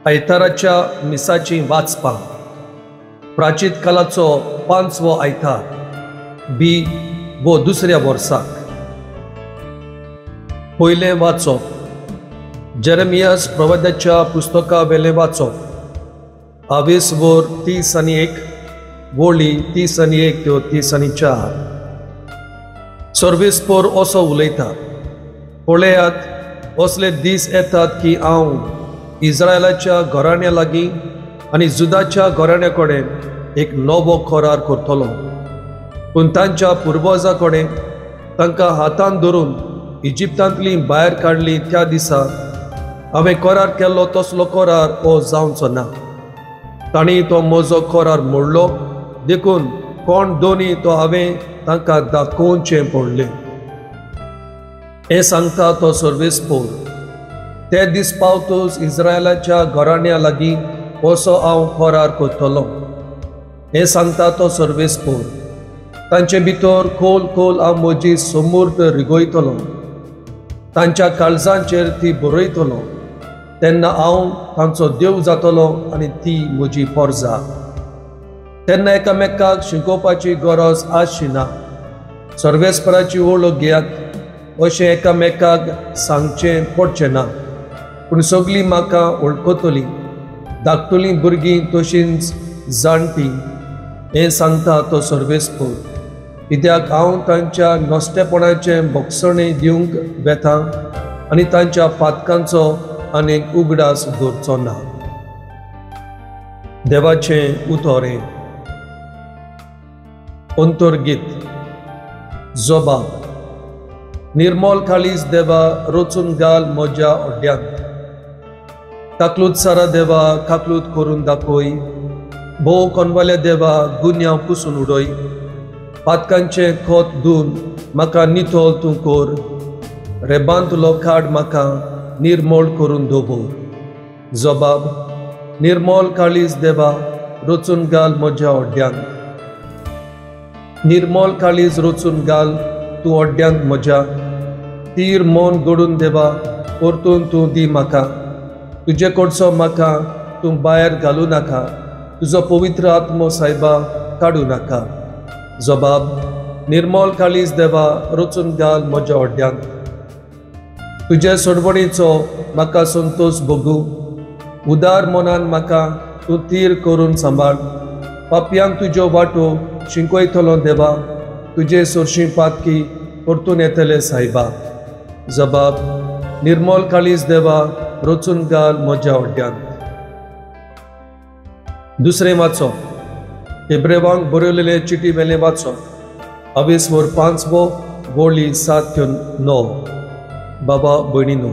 आयताराच्या मिसाची वाचपां. प्राचीत कालाचो 5वो आयतार बी वो दुसऱ्या वर्साक. पयलें वाचप जेरेमियास प्रवाद्याच्या पुस्तका वेलें वाचप. आवेस वर 31 वोळी 31 त्यो 34. सर्वेस्पोर असो उलयता, पळयात असले दीस येतात की हांव इस्रायलाच्या घराण्या लागीं आनी जुदाच्या घराण्या कडेन एक नवो करार करतलो. पूण तांच्या पुर्वजां कडेन तांकां हातान धरून इजिप्तांतली भायर काडली त्या दिसा हांवें करार केल्लो तसलो करार हो जावचो ना. तांणी तो म्हजो करार मोडलो, देखून कोण दोनी तो हांवें तांकां दाखोवचें पडलें. हें सांगता तो सर्वेस्पोर. ते दीस पावतूच इस्रायलाच्या घराण्या लागीं असो हांव करार करतलो. हें सांगता तो सर्वेस्पोर. तांचे भितर खोल खोल हांव म्हजी समूर्त रिगयतलो, तांच्या काळजांचेर ती बरयतलो. तेन्ना हांव तांचो देव जातलो आनी ती म्हजी पोरजा. तेन्ना एकामेकाक शिकोवपाची गरज आसची ना. सर्वेस्पराची वळख घेयात अशें एकामेकाक सांगचें पडचें ना, पूण सगळीं म्हाका वळखतलीं, धाकटुलीं भुरगीं तशींच जाणटीं. हें सांगता तो सर्वेस्पोर. कित्याक हांव तांच्या नश्टेपणाचें भोगसणें दिवंक वेता आनी तांच्या पातकांचो आनीक उगडास दवरचो ना. देवाचें उतोरें. अंतर्गीत. जबाब. निर्मल काळीज देवा रचून घाल म्हज्या अड्ड्यांत. काकलूत सारा देवा काकलूत करून दाखय. भोव कोनवाल्या देवा गुन्यांव पुसून उडय. पातकांचें खत धुवन म्हाका नितळ तूं कर. रेबांतलो काड म्हाका निर्मळ करून दवर. जबाब. निर्मल काळीज देवा रचून घाल म्हज्या अड्ड्यांत. निर्मल काळीज रचून घाल तूं अड्ड्यांत म्हज्या. तीर मन घडून देवा परतून तूं दी म्हाका. तुजे कडचो म्हाका तूं भायर घालूं नाका. तुजो पवित्र आत्मो सायबा काडूं नाका. जबाब. निर्मल काळीज देवा रचून घाल म्हज्या अड्ड्यांत. तुजे सोडवणीचो म्हाका संतोश भोगूं. उदार मनान म्हाका तूं तीर करून सांबाळ. पापयांक तुज्यो वाटो शिंकयतलो देवा. तुजे सोरशीं पातकी परतून येतले सायबा. जबाब. निर्मल काळीज देवा रचून घाल म्हज्या अड्ड्यांत. दुसरें वाचप. हेब्रेवांक बरयलेले चिटी वेलें वाचप. अवेसवर 5वो वोळी 7 ते 9. बाबा भयणीनो,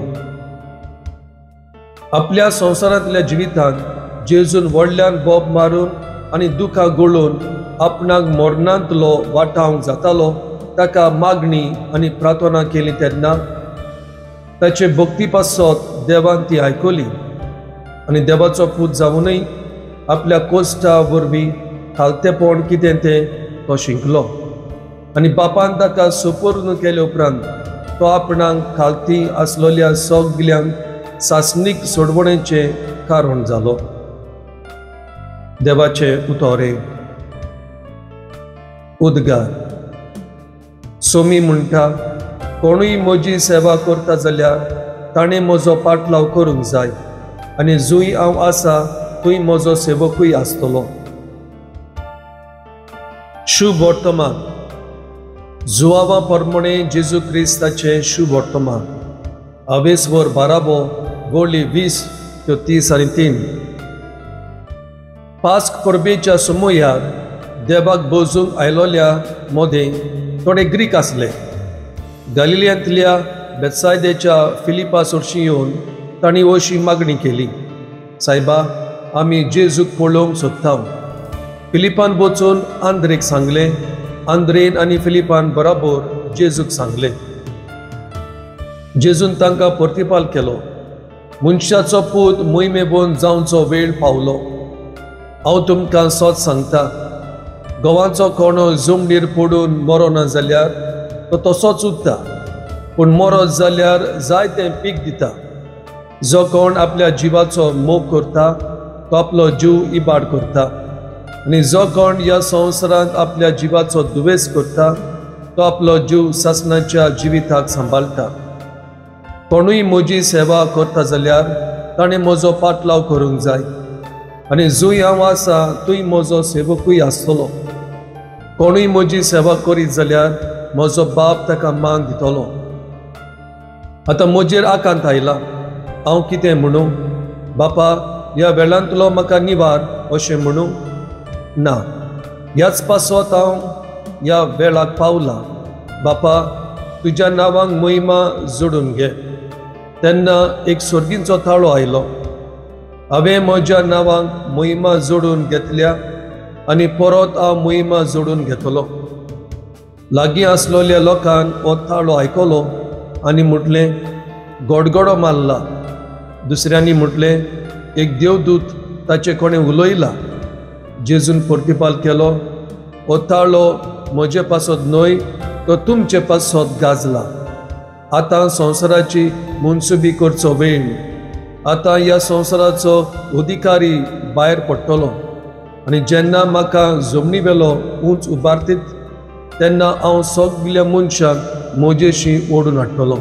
आपल्या संवसारांतल्या जिवितांत जेजून व्हडल्यान बोब मारून आनी दुखां गळून आपणाक मरणांतलो वाटावंक जातालो ताका मागणी आनी प्रार्थना केली तेन्ना ताचे भक्ती पासत देवान ती आयकली आनी देवाचो पूत जावनय आपल्या कोश्टा वरवीं खालतेपण कितें तें तो शिंकलो आनी बापान ताका सुपूर्ण केले उपरांत तो आपणाक खालती आसलेल्या सगल्यांक सासणीक सोडवणेचें कारण जालो. देवाचें उतोरें. उद्गार. सोमी म्हणटा, कोणूय म्हजी सेवा करता जाल्यार ताणें म्हजो पाटलाव करूंक जाय आनी जंय हांव आसा थंय म्हजो सेवकूय आसतलो. शुभ वर्तमान. जुआवा परमणे जेजू क्रिस्ताचें शुभ वर्तमान. अवेसवर 12वो गोळी 20 त्यो 33. पास्क परबेच्या समयार देवाक बोजूंक आयलोल्या मदें थोडे ग्रीक आसले. गालिलियांतल्या बेतसायदेच्या फिलिपा सोरशी येवन तांणी अशी मागणी केली, सायबा आमी जेजूक पळोवंक सोदता. फिलिपान वचून आंद्रेक सांगलें. आंद्रेन आनी फिलिपान बराबर जेजूक सांगलें. जेजून तांकां प्रतिपाल केलो, मनशाचो पूत मोहिमेबोन जावचो वेळ पावलो. हांव तुमकां सत सांगता, गंवाचो कोणो जमनीर पडून मरोना जाल्यार तो तसोच उरता, पूण मरत जाल्यार जायतें पीक दिता. जो कोण आपल्या जिवाचो मोग करता तो आपलो जीव इबाड करता, आनी जो कोण ह्या संवसारांत आपल्या जिवाचो दुवेस करता तो आपलो जीव सासणाच्या जिविताक सांबाळटा. कोणूय म्हजी सेवा करता जाल्यार ताणें म्हजो पाटलाव करूंक जाय, आनी जंय हांव आसा थंय म्हजो सेवकूय आसतलो. कोणूय म्हजी सेवा करीत जाल्यार म्हजो बाप ताका मान दितलो. आतां म्हजेर आकांत आयला, हांव कितें म्हणूं? बापा, ह्या वेळांतलो म्हाका निवार अशें म्हणूं? ना, ह्याच पासत हांव ह्या वेळाक पावला. बापा, तुज्या नांवांक महिमा जोडून घे. तेन्ना एक सर्गींचो ताळो आयलो, हांवें म्हज्या नांवांक महिमा जोडून घेतल्या आनी परत हांव महिमा जोडून घेतलो. लागीं आसलेल्या लोकान हो ताळो आयकलो आनी म्हटलें, गडगडो मारला. दुसऱ्यांनी म्हटलें, एक देवदूत ताचे कोणें उलयला. जेजून प्रतिपाल केलो, हो ताळो म्हजे पासत न्हय तो तुमचे पासत गाजला. आतां संवसाराची मनसुबी करचो वेळ, आतां ह्या संवसाराचो अधिकारी भायर पडटलो, आनी जेन्ना म्हाका जमनी वेलो उंच उबारतीत तेन्ना हांव सगल्या मनशांक म्हजेशी ओडून हाडटलो.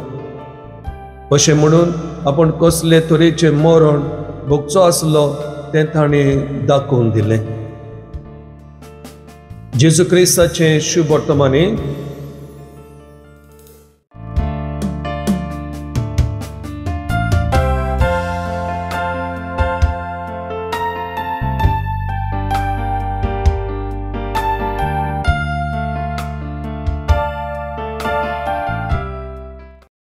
अशें म्हणून आपूण कसले तरेचें मरण भोगचो आसलो तें ताणें दाखोवन दिलें. जेजू क्रिस्ताचें शुभ वर्तमानी.